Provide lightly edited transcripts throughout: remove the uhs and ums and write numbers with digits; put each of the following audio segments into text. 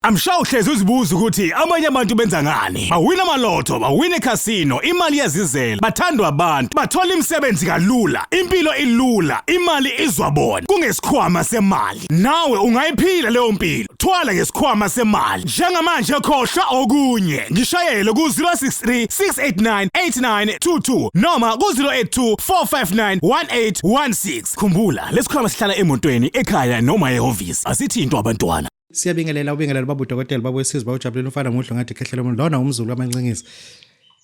I'm sure uhlezi uzibuza ukuthi abanye abantu benza ngani. Bawina amalotho, bawina ekhasino, imali iyazizela, bathandwa abantu, bathola imisebenzi kalula, impilo ilula, imali izwa bona. Kungesikhwama semali. Nawe ungayiphila leyo mpilo. Thwala ngesikhwama semali. Njengamanje khohlwa okunye. Ngishayele ku-063 689 8922 noma ku-082 459 1816. Khumbula, lesikhwama sihlala emotweni, ekhaya noma ehhovisi. Asithintwa abantwana. Siyabingelela ubingelela baba udokotela baba wesizwe bawujabulela umfana muhle ngathi khehlela umuntu lona umzulu amancingisi.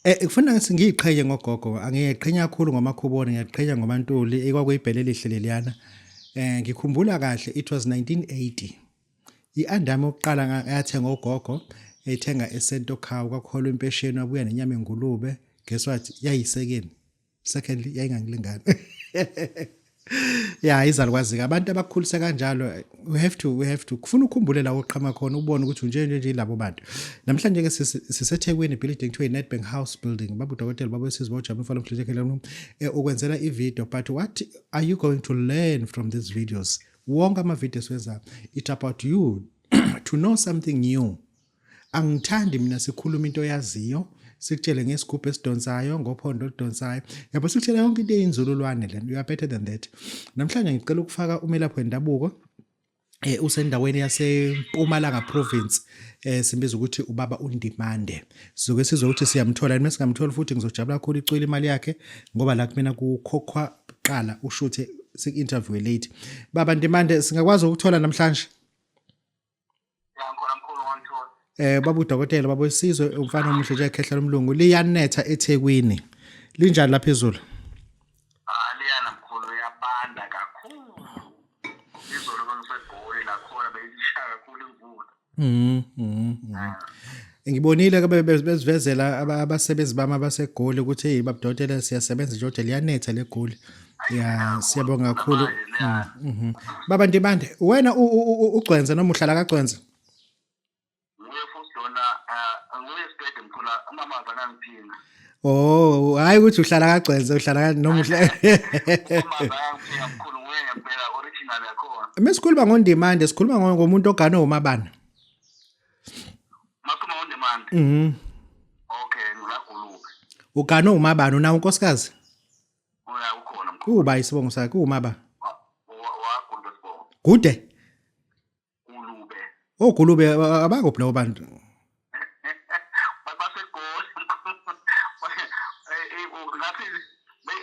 Eh kufuna ngithi ngiyiqhenye ngogogo angiyeqhenya kakhulu ngomakhubone ngiyaqhenya ngomantuli ekwakuyibhele elihle leliyana. Eh ngikhumbula kahle it was 1980. I-andami yokuqala yathenga ugogo ethenga esento cow kwakholwa impesheni wabuya nenyama engulube guess what yayisekeni secondly yayingangilingani ya izalukwazi abantu abakukhulisa kanjalo we have to kufuna ukhumbule la oqhama khona ubone ukuthi unje nje nje labo bantu. Namhlanje ke siseThekwini, building kuthiwa i-Nedbank House building. Baba udokotela, baba wesizwe, bawujabula umfana omhle ukwenzela i-video, but what are you going to learn from these videos? Wonke ama-videos wenza, it's about you to know something new. Angithandi mina sikhuluma into oyaziyo, sikutshele ngesigubhu esidonsayo, ngophondo oludonsayo, yabo, sikutshele yonke into eyinzululwane lena. You are better than that. Namhlanje ngicela ukufaka umelaphi wendabuko usendaweni yaseMpumalanga province, simbiza ukuthi ubaba uNdimande. Sizoke sizwe ukuthi siyamthola yini. Mesingamthola futhi ngizojabula kakhulu, icwile imali yakhe, ngoba la kumina kukhokhwa kuqala ushuthe, siku-interview late. Baba Ndimande, singakwazi ukuthola namhlanje? Ya, ngikhona mkhulu, ngangithola. Baba udokotela, baba wesizwe, umfana omuhle nje ekhehla lomlungu. Liyanetha eThekwini, linjani lapha izulu? Ah, liyana mkhulu, uyabanda kakhulu. Izolo bengiseGoli lakhona beyishaya kakhulu imvula. Ngibonile ke bezivezela abasebenzi bami abaseGoli ukuthi hey baba dokotela, siyasebenza nje kodwa liyanetha leGoli. Ya, siyabonga kakhulu. Baba Ndimande, wena ugcwenze noma uhlala kaGcwenze? Nguye futhi lona, nguye sibhede mkhulu, umama akangiphinga. Oh, hayi ukuthi uhlala kaGcwenze, uhlala ka noma uhlala Umama akangiphinga mkhulu, nguye ngempela original yakhona. Mesikhuluma ngoNdimande, sikhuluma ngomuntu ogane umabani. Makhuluma ngoNdimande. Okay, ngilagulube. Ugane umabani, unawo unkosikazi? Uya, ukhona mkhulu. Uba isibongo sakhe umaba. Wagulube sibongo. Gude. Gulube. Ogulube abakuphi labo bantu? BaseGoli. Ngathi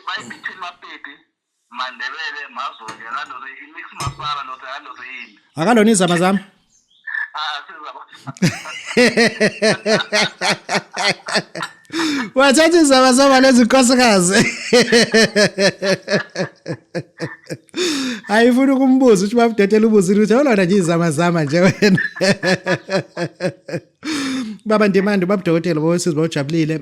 bayi-between Mapedi, Mandebele, Mazulu, ngalando i-mix masala nothi ngalo yini. Akalona izama zami. Ah, sizaba. Wathatha izama zama lezi nkosikazi. Ayifuna ukumbuza ukuthi babudedela ubuzile ukuthi awulona nje izama zama nje wena. Baba Ndimande, baba dokotela bowesizwe bawujabulile,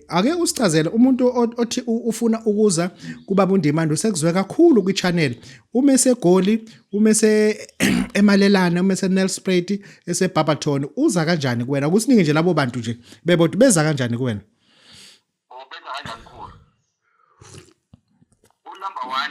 ake usichazele umuntu othi ufuna ukuza kubaba uNdimande, usekuzwe kakhulu kwi channel, uma eseGoli, uma ese eMalelane, uma ese Nelspruit, ese Barberton, uza kanjani kuwena? Kusinike nje labo bantu nje bebodwa, beza kanjani kuwena? Benza kanjani mkhulu? Unumber 1,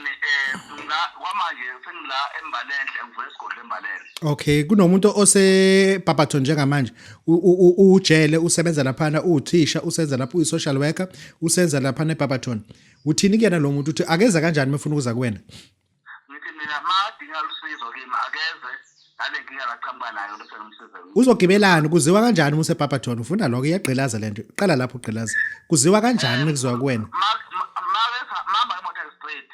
nga kwamanje sengila eMbalenhle, ngivule isigodlo eMbalenhle. Okay, kunomuntu ose Barberton njengamanje, ujele usebenza laphana, uthisha usenza lapho, uyi social worker usenza laphana eBarberton. Uthini kuyena lo muntu, uthi akeza kanjani mefuna ukuza kuwena? Ngithi mina madinga lusizo kimi, akeze ngale nkinga laqhamuka nayo bese ngimsize. Uzogibelani? Kuziwa kanjani uma useBarberton? Ufuna lokho, iyagqilaza lento. Qala lapho ugqilaza. Kuziwa kanjani mekuziwa kuwena? Makeza mamba imoto straight.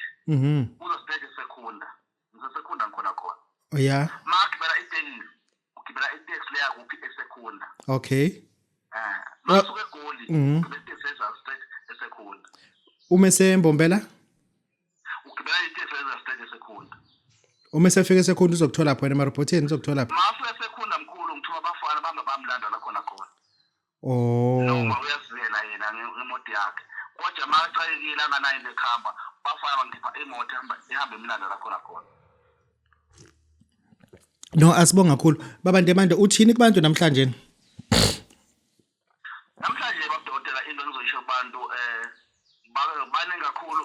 Uzo straight eSekhunda. NgiseSekhunda ngikhona khona. Oh yeah. Magibela itekisi. Ugibela iteksi leya kuphi eSekhunda. Masuka eGoli, ugibela iteksi eza straight eSekhunda. Uma eseMbombela? Ugibela iteksi eza straight eSekhunda. Uma esefika eSekhunda uzokuthola phi wena emarobhotheni, uzokuthola phi? Masuka eSekhunda mkhulu, ngithuma abafana bamba bamlanda la khona khona. Oh. Noma uyazizela yena ngemoto yakhe. Kodwa makacakekile anganayo into ekuhamba, bafana bangikhipha imoto ihamba ihamba imlanda la khona khona. No, asibonga kakhulu. Baba Ndimande, uthini kubantu namhlanje? Namhlanje babudokotela, into engizoyisho kubantu, baningi kakhulu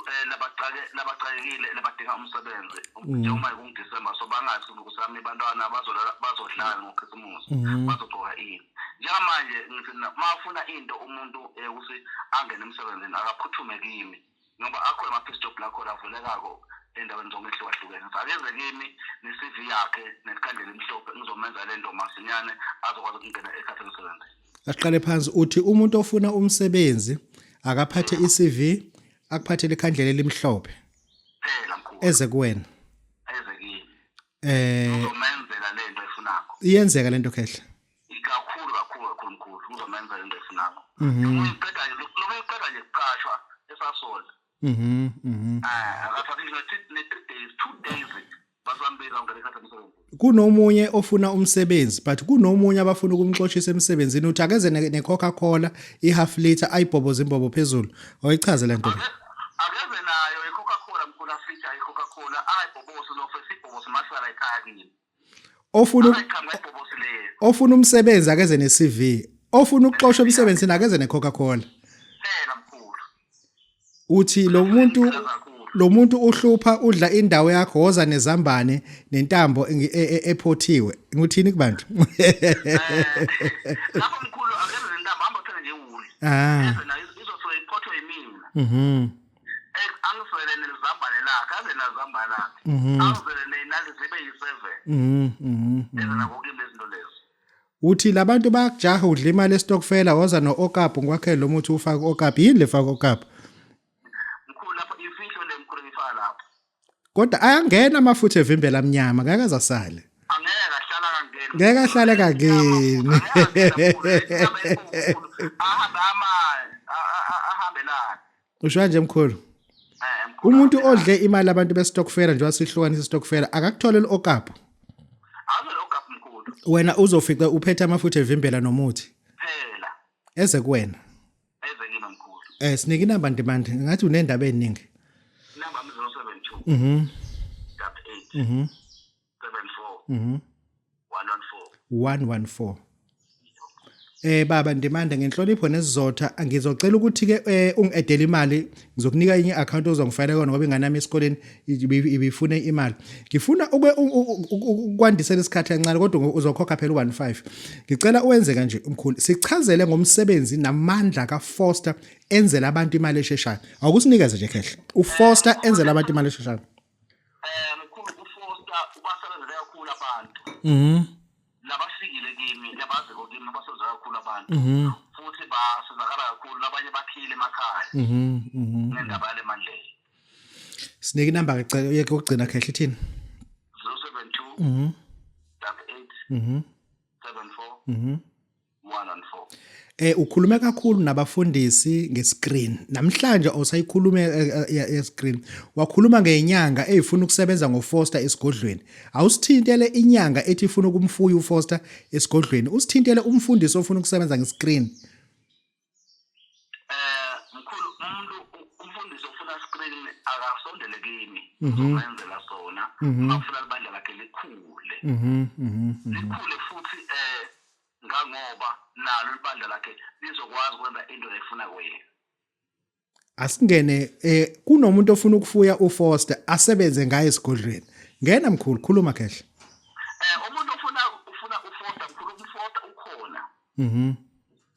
labacakekile labadinga umsebenzi njengoba kungu December. December, so bangathi ukuthi ami bantwana bazodlala ngoKhisimusi, bazogqoka ini. Njengamanje ngithi uma ufuna into umuntu ukuthi angene emsebenzini, akaphuthume kimi, ngoba akhona ama-piece job lakhona avulekako endaweni zonke ehlukahlukene. So akeze kimi ne-CV yakhe nesikhandlela emhlophe, ngizomenza le nto masinyane, azokwazi ukungena ekhathi emsebenzini. Asiqale phansi. Uthi umuntu ofuna umsebenzi akaphathe i-CV, akuphathele ikhandlela elimhlophe. Phela mkhulu. Eze kuwena. Eze kimi. Uzomenzela le nto ayifunako. Iyenzeka lento, Khehla? Kakhulu kakhulu kakhulu mkhulu, uzomenzela into ayifunako. Uyiqeda nje lobe uyiqeda nje kuqashwa eSasol. Mhm mhm Akathathi nje ne-3 days, 2 days, basambila ungena ekhathi emsebenzini. Kunomunye ofuna umsebenzi, but kunomunye abafuna ukumxoshisa emsebenzini, uthi akeze ne-Coca-Cola i-half liter, ayibhoboze imbobo phezulu. Awuyichaze le nto le. Akeze nayo i-Coca-Cola mkhulu, afitha i-Coca-Cola, ayibhobosi lofe sibhobosi masala ekhaya kini. Ofuna Ayiqhamuka ibhobosi leyo. Ofuna umsebenzi akeze ne-CV, ofuna ukuxoshwa emsebenzini akeze ne-Coca-Cola. Phela mkhulu. Uthi lo muntu Kakhulu. Lo muntu uhlupha, udla indawo yakho, woza nezambane nentambo ephothiwe. Ngikuthini kubantu? Lapho mkhulu, akeze nentambo, hamba uthenge nje iwuli. Eze nayo, izosuke iphothwe yimina. Angisele nelizambane lakhe, aze nazambane lakhe. Angizele ney'nali zibe yi-7. Mhm mhm Eze nako kimi lezinto lezo. Uthi labantu bayakujaha, udla imali estokfela, woza no-okapi, ngikwakhele lo muthi ufake okapi. Yini le fake okapi? Mkhulu, lapho imfihlo le mkhulu ngifaka lapho. Kodwa ayangena amafutha evimbela amnyama, ngeke azasale. Angeke ahlala kangeni. Ngeke ahlale kangeni. Ahambe ahambelane. Usho kanje mkhulu? Mkhulu. Umuntu ahambelane. Odle imali abantu bestokfela, njengoba sihlukanisa istokfela, akakutholele okapi. Aze okapi mkhulu. Wena uzofica uphethe amafutha evimbela nomuthi. Phela. Eze kuwena. Eze kimi mkhulu. Sinike inamba, Ndimande, ngathi unendaba eziningi. Inamba yami 072 8 74 114. 114. Baba Ndimande, ngenhlonipho nesizotha, ngizocela ukuthi ke ungi-addele imali, ngizokunika enye account ozongifakela kona, ngoba ingane yami esikoleni ibifune imali. Ngifuna uke ukwandisela isikhathi kancane, kodwa uzokhokha phela u15. Ngicela uwenze kanje umkhulu, sichazele ngomsebenzi namandla kaFoster enzela abantu imali esheshayo. Awukusinikeze nje, Khehla, uFoster enzela abantu imali esheshayo. Mkhulu, uFoster ubasebenzele kakhulu abantu. Labafikile kimi, labaziko kimi, basebenzele kakhulu abantu. Futhi basizakala kakhulu, labanye bakhile emakhaya. Mhm mhm Ngendaba yale mandlela. Sinike inamba ke, cela uyeke ukugcina, Khehla, ithini? 072 8 74 114. Ukhulume kakhulu nabafundisi ngescreen. Namhlanje awusayikhulume ye-screen. Wakhuluma ngenyanga eyifuna ukusebenza ngoFoster esigodlweni. Awusithintele inyanga ethi ifuna ukumfuya uFoster esigodlweni. Usithintele umfundisi ofuna ukusebenza ngescreen. Mkhulu, umuntu umfundisi ofuna screen akasondele kimi. Ngizomenzela sona. Ngafuna libandla lakhe likhule. Mhm mhm mhm. Likhule futhi ngangoba nalo libandla lakhe lizokwazi ukwenza into efuna kwena. Asingene, kunomuntu ofuna ukufuya uFoster asebenze ngaye esigodlweni. Ngena mkhulu, khuluma, Khehla. Umuntu ufuna uFoster mkhulu, uFoster ukhona.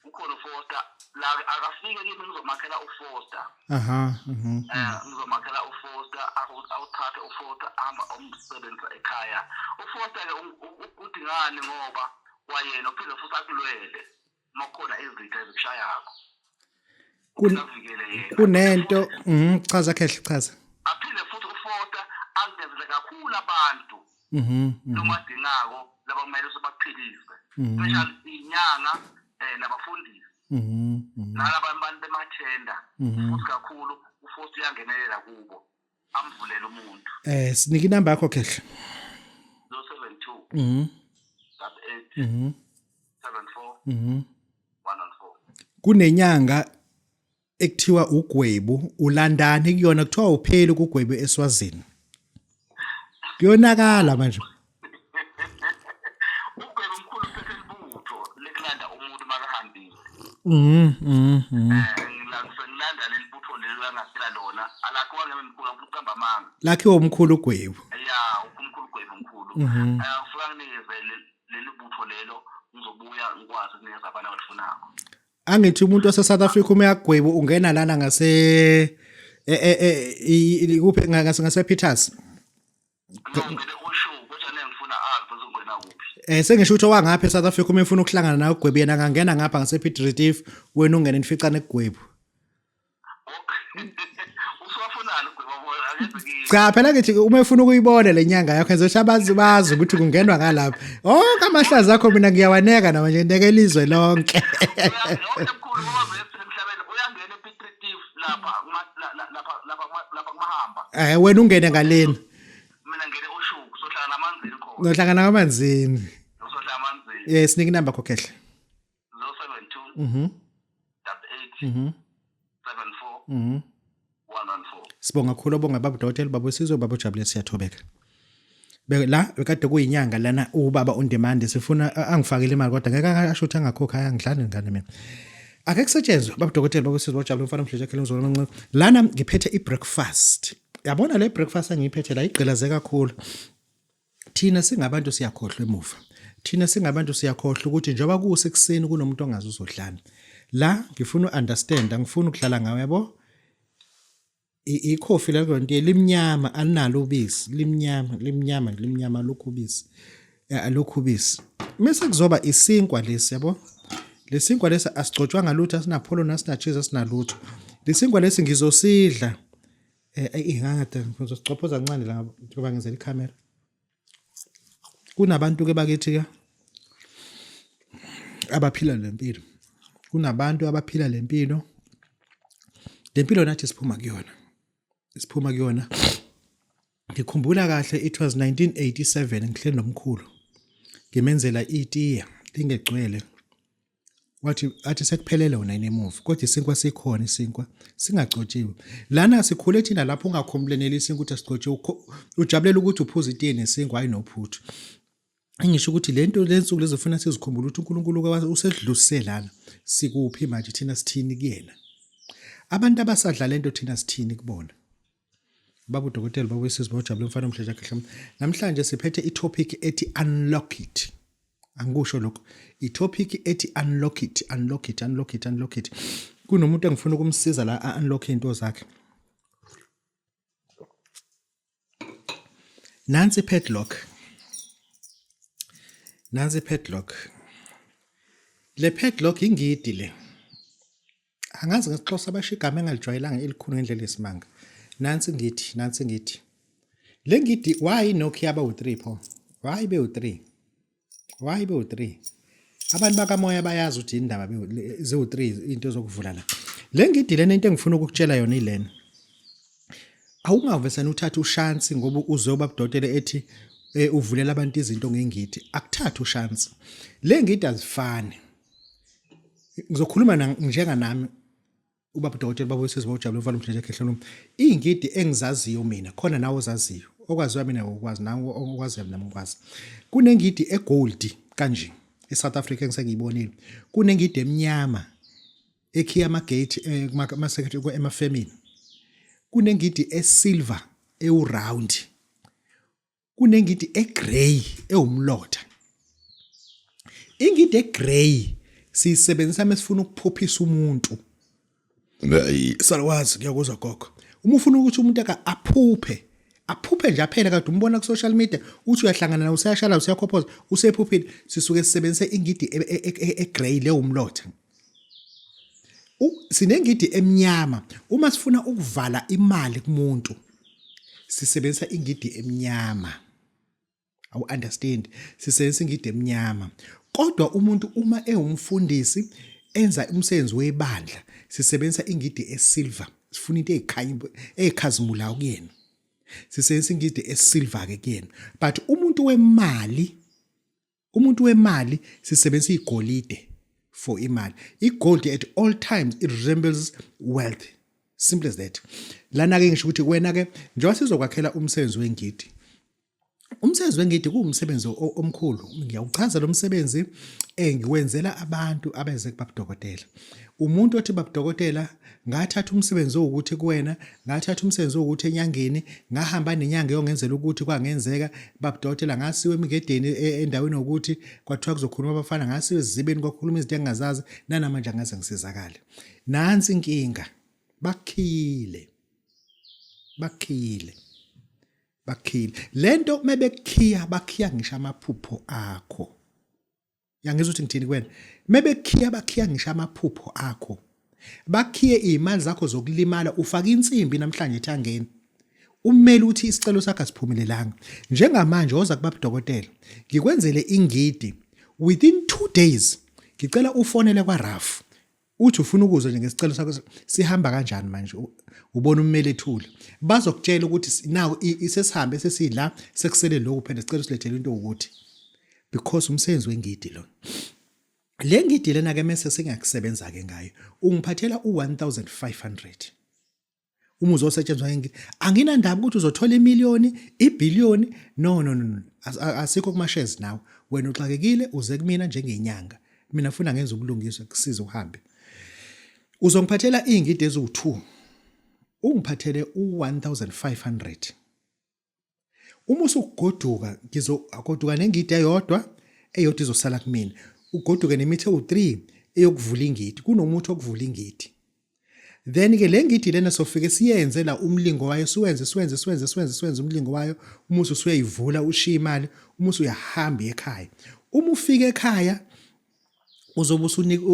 Ukhona uFoster la, akafike kimi, ngizomakhela uFoster. Aha. Mhm. Ngizomakhela uFoster, awuthathe uFoster, ahamba omsebenzisa ekhaya. UFoster ke udingani, ngoba kwayena uphinde futhi akulwele makukhona izitha ezikushayako. Avikele yena. Kunento, chaza Khehla, chaza. Aphinde futhi uFoster angezele kakhulu abantu lomadingako labakumele ukuthi baphilise, especially inyanga nabafundisi nalaba abantu bemathenda. Futhi kakhulu uFoster uyangenelela kubo, amvulele umuntu. Sinike inamba yakho, Khehla. 072 8 74 114. Kunenyanga ekuthiwa ugwebu, ulandani kuyona? Kuthiwa upheli kugwebu eSwazini. Kuyonakala manje. Ugwebo mkhulu uphethe libutho lekulanda umuntu makahambile. Mhm mhm, mhm. Ngilanda leli butho leli angaphela lona, alakhiwa ngemkhulu, ukuqamba amanga. Lakhiwe umkhulu ugwebu. Ya, umkhulu ugwebu. Ufika nginikeze leli butho lelo, ngizobuya ngikwazi ukunikeza abantu abalifunako. Angithi umuntu wase South Africa uma uyagweba ungena lana ngase kuphi, ngase Peters. Ngizongena usho kodwa nengifuna azi uzongena kuphi. Sengisho ukuthi owangapha eSouth Africa uma efuna ukuhlangana nawe ugwebe, yena angangena ngapha ngase Piet Retief, wena ungene nificane kugwebu. Okay. Usuwafunani ugweba akeze kimi? Cha phela, ngithi uma efuna ukuyibona le nyanga yakho, enze ukuthi abazi bazi ukuthi kungenwa ngalapha. Oh, kamahlazi akho mina ngiyawaneka nama nje, ndeke ilizwe lonke. Uyangena mkhulu, ngoba vele emhlabeni uyangena ePiet Retief lapha lapha kumahamba. Wena ungene ngaleni. Mina ngene ushuku, sohlala namanzini khona. Nohlangana kwamanzini. Sohlala amanzini. Sinika inamba khokhehle. 072 88 74 114. Sibonga kakhulu, obonga baba dokotela, baba Sizwe, baba ujabule, siyathobeka. Be la bekade kuyinyanga lana ubaba uNdimande, sifuna angifakele imali kodwa ngeke asho ukuthi angakhokha, ayangidlali ngane mina. Ake kusetshenzwe, baba dokotela, baba Sizwe, ujabule, umfana omhle jakhe lomzolo omncane. Lana ngiphethe i-breakfast. Yabona le breakfast engiyiphethe la igqilaze kakhulu. Thina singabantu siyakhohlwa emuva. Thina singabantu siyakhohlwa ukuthi njengoba kusekuseni kunomuntu ongazi uzodlana. La ngifuna u-understand, angifuni ukudlala ngawe, yabo. Ikhofi la kulonto limnyama, alinalo ubisi, limnyama, limnyama, limnyama lokhu ubisi. Alokhu ubisi. Mase kuzoba isinkwa lesi, yabo. Lesinkwa lesi asigcotshwanga lutho, asinapholo, asina cheese, asinalutho. Lesinkwa lesi ngizosidla. Ingangade ngizosicophoza kancane la njengoba ngenzela ikhamera. Kunabantu ke bakithi ke abaphila lempilo. Kunabantu abaphila lempilo. Lempilo nathi siphuma kuyona. Siphuma kuyona. Ngikhumbula kahle, it was 1987, ngihleli nomkhulu. Ngimenzela itiye lingegcwele. Wathi athi sekuphelele wona inemuva, kodwa isinkwa sikhona, isinkwa singagcotshiwe. Lana sikhule thina lapho ungakhompuleneli isinkwa ukuthi asigcotshiwe, ujabulela ukuthi uphuza itiye nesinkwa, hayi nophuthu. Engisho ukuthi lento lensuku lezofuna sizikhumbule ukuthi uNkulunkulu usedlulise lana. Sikuphi manje thina, sithini kuyena? Abantu abasadla lento thina sithini kubona? Baba udokotela, baba wesizwe, bawujabule, umfana omhle jakhe hloma. Namhlanje siphethe i-topic ethi unlock it. Angikusho lokho. I-topic ethi unlock it, unlock it, unlock it, unlock it. Kunomuntu engifuna ukumsiza la unlock into zakhe. Nansi padlock. Nansi padlock. Le padlock ingidi le. Angazi ngesiXhosa basho igama engalijwayelanga elikhulu ngendlela yesimanga. Nansi ngithi, nansi ngithi. Le ngidi why Nokia yaba u3 pho? Why be u3? Why be u3? Abantu bakamoya bayazi ukuthi indaba ziwu3 into zokuvula la. Le ngidi lena, into engifuna ukukutshela yona ilena. Awungavesana uthathe ushansi ngoba uze ubabudokotela ethi uvulela abantu izinto ngengidi. Akuthathe ushansi. Le ngidi azifani. Ngizokhuluma njenganami ubaba udokotela, baba wesizwe, bawujabule, umfana omhle nje. Iy'ngidi engizaziyo mina khona, nawe ozaziyo, okwaziwa mina ngokwazi, nawe okwaziyo mina ngokwazi. Kunengidi egold kanje eSouth Africa engisengiyibonile. Kunengidi emnyama ekhiya ama-gate kuma-secretary emafemini. Kunengidi esilver ewu-round. Kunengidi egrey ewumlotha. Ingidi egrey siyisebenzisa mesifuna ukuphuphisa umuntu. Salwazi, kuyakuzwa gogo. Uma ufuna ukuthi umuntu aka aphuphe, aphuphe nje aphele, kade umbona ku social media, uthi uyahlangana naye, useyashala, useyakhophoza, usephuphile, sisuke sisebenzise ingidi egrey le umlotha. Sinengidi emnyama uma sifuna ukuvala imali kumuntu, sisebenzisa ingidi emnyama. Awu understand, sisebenzisa ingidi emnyama. Kodwa umuntu uma ewumfundisi enza umsebenzi webandla, sisebenzisa ingidi esilver, sifuna into ezikhanya ezikhazimulayo kuyena, sisebenzisa ingidi esilver ke kuyena. But umuntu wemali sisebenzisa igolide for imali. Igold at all times, it resembles wealth, simple as that. Lana ke ngisho ukuthi wena ke njengoba sizokwakhela umsebenzi wengidi. Umsebenzi wengidi kuwumsebenzi omkhulu. Ngiyawuchaza lo msebenzi engiwenzela abantu abeze kubabudokotela. Umuntu othi babudokotela ngathatha umsebenzi owukuthi kuwena, ngathatha umsebenzi owukuthi enyangeni, ngahamba nenyanga eyongenzela ukuthi kwangenzeka babudokotela ngasiwa emigedeni e, endaweni yokuthi kwathiwa kuzokhuluma abafana ngasiwa ezizibeni kwakhuluma izinto engingazazi nanamanje angaze ngisizakale. Nansi inkinga bakhiyile. Bakhiyile. Bakhile. Lento mebekhiya bakhiya ngisho amaphupho akho. Yangizwa ukuthi ngithini kuwena? Mebekhiya bakhiya ngisho amaphupho akho. Bakhiye izimali zakho zokulimala ufaka insimbi namhlanje ethangeni. Umele uthi isicelo sakho asiphumelelanga. Njengamanje woza kubaba dokotela. Ngikwenzele ingidi within 2 days. Ngicela ufonele kwa RAF. Uthi ufuna ukuzwa nje ngesicelo sakho sihamba kanjani manje ubona ummeli ethule. Bazokutshela ukuthi naku sesihambe sesidla sekusele lokhu phela sicela usilethele into ukuthi because umsebenzi wengidi lo. Le ngidi lena ke mese sengiyakusebenza ke ngayo. Ungiphathela u1500. Uma uzosetshenzwa ngengidi anginandaba ukuthi uzothola imiliyoni, ibhiliyoni no no no asikho kuma shares nawe. Wena uxakekile uze kumina njengenyanga. Mina funa ngenza ubulungiswa kusize uhambe. Uzongiphathela izingidi eziwu2. Ungiphathele u1500. Uma usugoduka ngizogoduka nengidi eyodwa, eyodwa izosala kumina. Ugoduke nemithi ewu-3 eyokuvula ingidi. Kunomuthi okuvula ingidi. Then ke le ngidi lena sofike siyenze la umlingo wayo siwenze siwenze siwenze siwenze siwenze umlingo wayo uma usuyayivula ushiye imali uma usuyahamba ekhaya. Uma ufika ekhaya uzobe usunika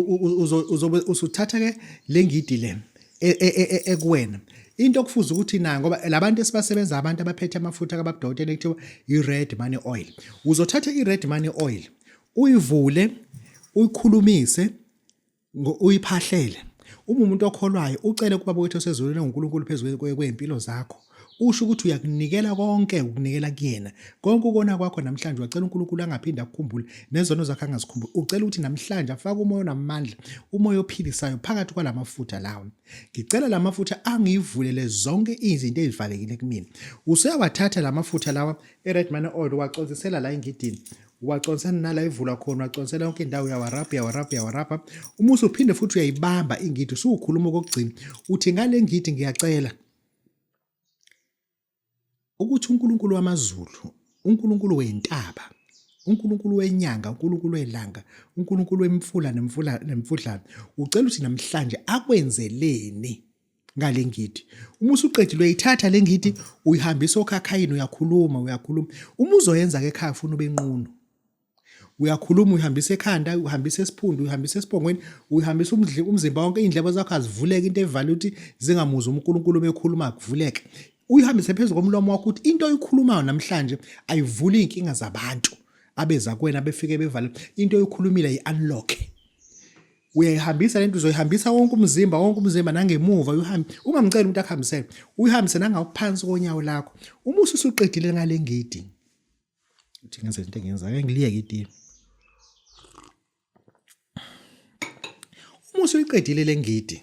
uzobe usuthatha ke le ngidi le e, e, e, ekuwena into okufuze ukuthi nayo ngoba labantu esibasebenza abantu abaphethe amafutha kababudokotela ekuthiwa i-red money oil uzothatha i-red money oil uyivule uyikhulumise Uyiphahlele. Uma umuntu okholwayo ucele kubaba wethu osezulwini onguNkulunkulu phezu kwey'mpilo zakho. Usho ukuthi uyakunikela konke ukunikela kuyena. Konke ukona kwakho namhlanje wacela uNkulunkulu angaphinde akukhumbule nezono zakho angazikhumbuli. Ucela ukuthi namhlanje afake umoya onamandla, umoya ophilisayo phakathi kwalamafutha lawo. Ngicela lamafutha angivulele zonke izinto ezivalekile kumina. Usuyawathatha lamafutha lawa e-red money oil waconsisela la engidini. Waconsana nala ivulwa khona waconsela yonke indawo uyawarabha uyawarabha uyawarabha uma usuphinde futhi uyayibamba ingidi usukhuluma okokugcina uthi ngale ngidi ngiyacela ukuthi uNkulunkulu wamazulu uNkulunkulu wentaba uNkulunkulu wenyanga uNkulunkulu welanga uNkulunkulu wemfula nemfula nemfudlana ucela ukuthi namhlanje akwenzeleni ngale ngidi uma usuqedile uyayithatha le ngidi uyihambisa okhakhayini uyakhuluma uyakhuluma uma uzoyenza ke ekhaya ufuna ube nqunu uyakhuluma uyihambisa ekhanda uhambisa esiphundu uyihambisa esibongweni uyihambisa umzimba wonke iy'ndlebe zakho azivuleke into evale ukuthi zingamuzwa uNkulunkulu bekhuluma kuvuleke uyihambise phezu komlomo wakho ukuthi into oyikhulumayo namhlanje ayivuli iy'nkinga zabantu abeza kuwena befike bevale into oyikhulumile ayi-unlock uyayihambisa lento uzoyihambisa wonke umzimba wonke umzimba nangemuva uyihambe ungamceli umuntu akuhambisele uyihambise nangaphansi konyawo lakho uma ususuqedile ngale ngidi uthi ngenze into engenza ake ngiliyeke itiye uma usuyiqedile le ngidi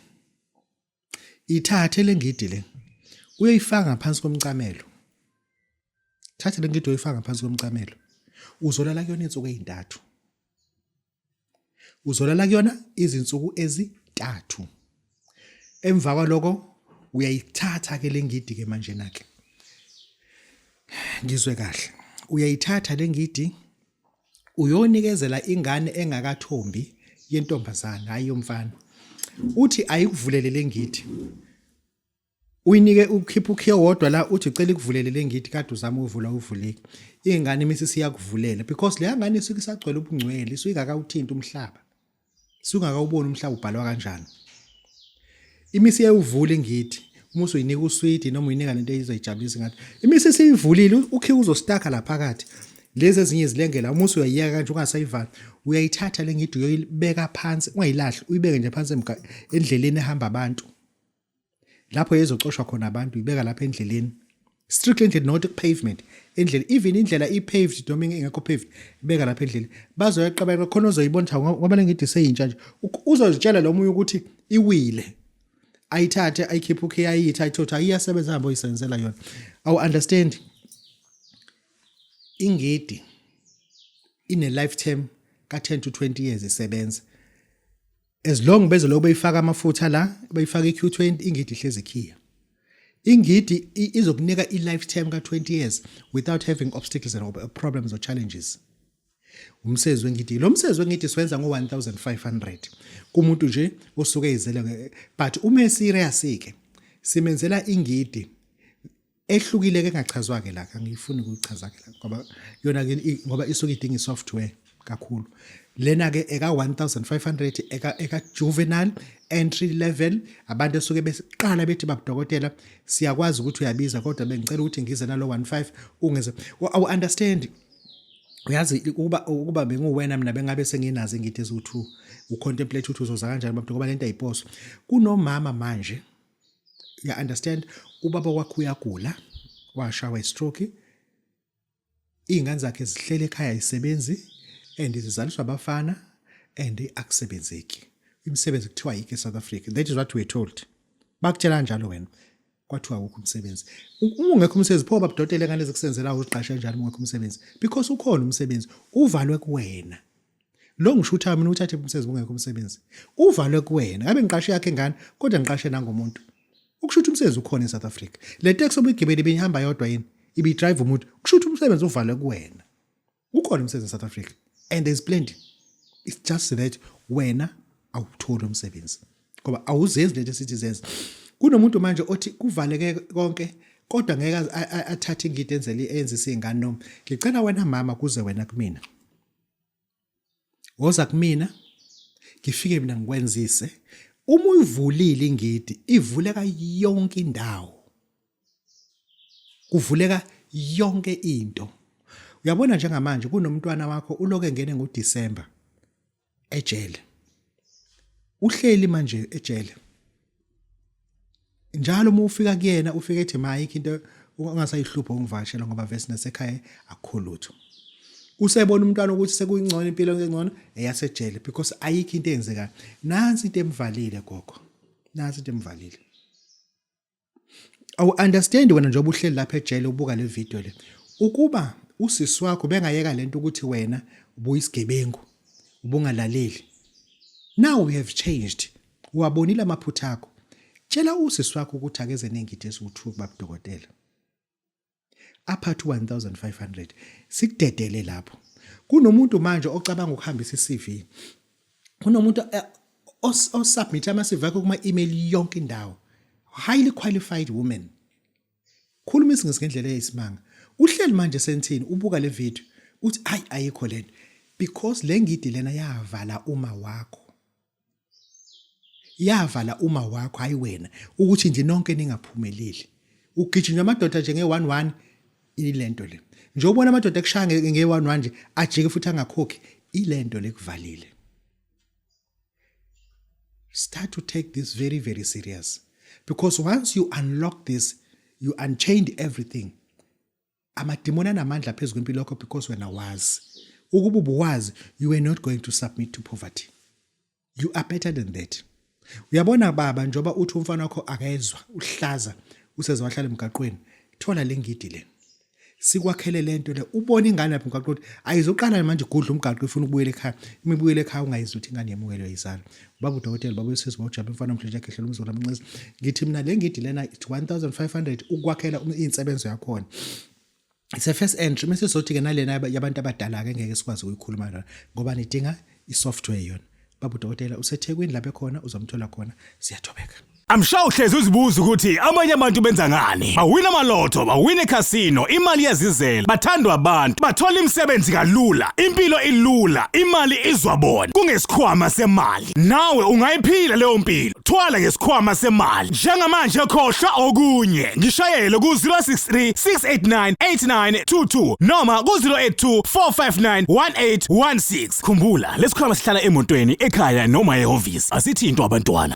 ithathe le ngidi le uyoyifaka ngaphansi komcamelo thathe le ngidi uyoyifaka ngaphansi komcamelo uzolala kuyona insuku ezintathu Uzolala kuyona izinsuku ezintathu. Emva kwaloko uyayithatha ke lengidi ke manje nake. Ngizwe kahle. Uyayithatha lengidi uyonikezela ingane engakathombi yentombazana hayi yomfana. Uthi ayikuvulele lengidi. Uyinike ukhipha ukhiye wodwa la uthi ucela ikuvulele le ngidi kade uzama uvula uvuleki. Ingane imise siyakuvulela because leya ngane isuke isagcwele ubungcwele isuke ingakawuthinti umhlaba. Isuke ingakawuboni umhlaba ubhalwa kanjani. Imisi iyayuvula ingidi uma usuyinika uswidi noma uyinika lento ezoyijabulisa ngathi. Imisi isiyivulile ukhiye uzostaka la phakathi. Lezi ezinye izilengela uma usuyayiyeka kanje ungasayivali uyayithatha le ngidi uyoyibeka phansi ungayilahli uyibeke nje phansi endleleni ehamba abantu. Lapho ezocoshwa khona abantu ibeka lapha endleleni. Strictly endleleni not pavement. Endleleni even indlela i-paved noma ingekho paved ibeka lapha endleleni. Bazoyeqa bayeqa khona ozoyibona ngoba lengidi seyintsha nje. Uzozitshela lo munye ukuthi iwile. Ayithathe ayikhiphe ukhe ayithi ayithothe ayiyasebenza hambe oyisebenzela yona. Awu understand. Ingidi ine lifetime ka 10 to 20 years isebenza. As long bezolokhu beyifaka amafutha la, beyifaka iQ20, ingidi ihlezi ikhiya. Ingidi izokunika i-lifetime ka-20 years without having obstacles and problems or challenges. Umsebenzi wengidi, lo msebenzi wengidi siwenza ngo-1500 kumuntu nje osuke eyizele, but uma serious ke simenzela ingidi ehlukile ke engachazwa ke la, angiyifuni ukuyichaza ke la ngoba yona ke ngoba isuke idinga i-software kakhulu. Lena ke eka 1500 eka juvenile entry level, abantu esuke besiqala bethi babudokotela siyakwazi ukuthi uyabiza, kodwa bengicela ukuthi ngize nalo 15 ungeze awu understand. Uyazi ukuba benguwena mina bengabe senginazo ingidi eziwu2, ucontemplate ukuthi uzoza kanjani babudokotela ngoba lento ayiposo. Kunomama manje, ya understand, ubaba wakhe uyagula, washawa istroke, iy'ngane zakhe zihlele ekhaya ayisebenzi and zizaliswa abafana and akusebenzeki, imisebenzi kuthiwa ayikho e-South Africa. That is what we told, bakutshela kanjalo wena, kwathiwa awukho umsebenzi. Uma ungekho umsebenzi pho babudokotela ngane zikusenzela uziqashe kanjani uma ungekho umsebenzi? Because ukhona umsebenzi, uvalwe kuwena. Lo ngishutha mina uthathe umsebenzi ungekho umsebenzi, uvalwe kuwena. Ngabe ngiqashe yakhe ingane kodwa ngiqashe nangomuntu. Ukusho umsebenzi ukhona eSouth Africa. Le taxi obuyigibele ibihamba yodwa yini? Ibidrive umuntu. Kusho ukuthi umsebenzi uvalwe kuwena. Ukhona umsebenzi eSouth Africa and there's plenty. It's just that wena awutholi umsebenzi ngoba awuzenzi lento esithi zenza. Kunomuntu manje othi kuvaleke konke kodwa ngeke athathe ingidi enzele enzise ingane. Noma ngicela wena mama kuze wena kumina, woza kumina ngifike mina ngikwenzise. Uma uyivulile ingidi ivuleka yonke indawo, kuvuleka yonke into. Uyabona njengamanje kunomntwana wakho uloke engene ngoDecember ejele, uhleli manje ejele njalo. Uma ufika kuyena ufike ethi ma ayikho into ongasayihlupha ungivakashela ngoba vese nasekhaya akukho lutho. Usebona umntwana ukuthi sekuyingcono impilo ngcono eyasejele because ayikho into eyenzekayo. Nansi into emvalile gogo, nansi into emvalile. Awu understand wena njengoba uhleli lapha ejele ubuka le video le, ukuba usisi wakho bengayeka lento ukuthi wena ubuyisigebengu ubungalaleli. Now we have changed, uwabonile amaphutha akho. Tshela usisi wakho ukuthi akeze nengidi eziwu-2 kubabudokotela, aphathe u-1500 sikudedele lapho. Kunomuntu manje ocabanga ukuhambisa i-CV, kunomuntu osubmit ama-CV akhe kuma-email yonke indawo, highly qualified woman, khuluma isingisi ngendlela eyisimanga, uhleli manje senthini ubuka le video uthi hayi ayikho lento because le ngidi lena yavala uma wakho, yavala uma wakho, hayi wena, ukuthi nje nonke ningaphumeleli. Ugijinywa amadoda nje nge-11 ilento le nje, ubona amadoda ekushaya nge-11 nje ajike futhi angakhokhi, ilento lekuvalile. Start to take this very very serious because once you unlock this, you unchained everything. Amadimoni anamandla phezu kwempilo yakho because wena wazi. Ukuba ubuwazi, you were not going to submit to poverty. You are better than that. Uyabona baba, njengoba uthi umfana wakho akezwa uhlaza useze wahlala emgaqweni, thola le ngidi le sikwakhele lento le, ubone ingane lapha emgaqweni ukuthi ayizoqala manje igudla umgaqo ifuna ukubuyela ekhaya. Uma ibuyela ekhaya ungayizwa ukuthi ingane yemukelwe izalo. Baba udokotela, baba usizwe, bawujabula umfana omhle nje akhehlela umzukulu amncezi. Ngithi mina le ngidi lena it's 1500 ukwakhela insebenzo yakhona. It's a first entry. Mase sothi ke nalena yabantu abadala ke ngeke sikwazi ukuyikhuluma lona ngoba nidinga i-software yona. Baba udokotela useThekwini lapha ekhona, uzomthola khona. Siyathobeka. I'm sure uhlezi uzibuza ukuthi amanye abantu benza ngani. Bawina amalotho, bawina ekhasino, imali iyazizela, bathandwa abantu, bathola imisebenzi kalula, impilo ilula, imali izwa bona. Kungesikhwama semali. Nawe ungayiphila leyo mpilo. Thwala ngesikhwama semali. Njengamanje khohlwa okunye. Ngishayele ku-063 689 8922 noma ku-082 459 1816. Khumbula, lesikhwama sihlala emotweni, ekhaya noma ehhovisi. Asithintwa abantwana.